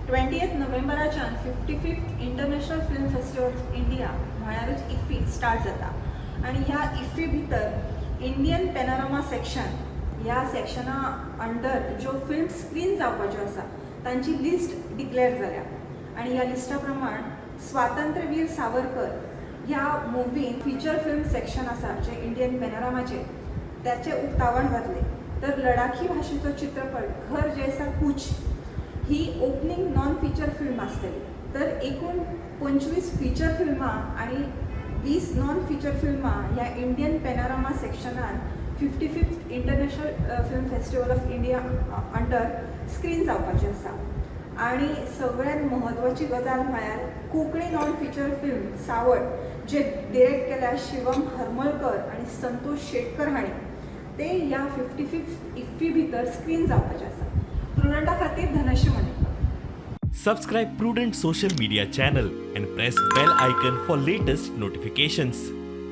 Twentieth नोव्हेंबराच्यान 55th International Film Festival of India म्हळ्यारूच IFFI start जाता आनी ह्या इफ्फी भितर इंडियन पॅनोरमा सेक्शन ह्या सेक्शना अंडर ज्यो फिल्म स्क्रीन जावपाच्यो आसा तांची लिस्ट डिक्लेअर जाल्या आनी ह्या लिस्टा प्रमाण स्वातंत्र्यवीर सावरकर ह्या मुवीन फिचर फिल्म सेक्शन आसा जें इंडियन पॅनोरमाचें त्याचें उक्तावण जातलें, तर लडाखी भाशेचो चित्रपट घर जैसा कुछ ही ओपनींग नॉन फिचर फिल्म आसतली. तर एकूण 25 फिचर फिल्मां आनी 20 नॉन फिचर फिल्मां ह्या इंडियन पॅनोरमा सेक्शनान 55th International Film Festival of India under screen जावपाची आसा. आनी सगळ्यात म्हत्वाची गजाल म्हळ्यार कोंकणी नॉन फिचर फिल्म सावट, जे डिरेक्ट केल्या शिवम हरमलकर आनी संतोष शेटकर हांणी, ते ह्या फिफ्टी फिफ्थ इफ्फी भितर स्क्रीन जावपाचे आसा. प्रुडंटा खातीर Dhanashree मणेरकर. Subscribe Prudent social media channel and press bell icon for latest notifications.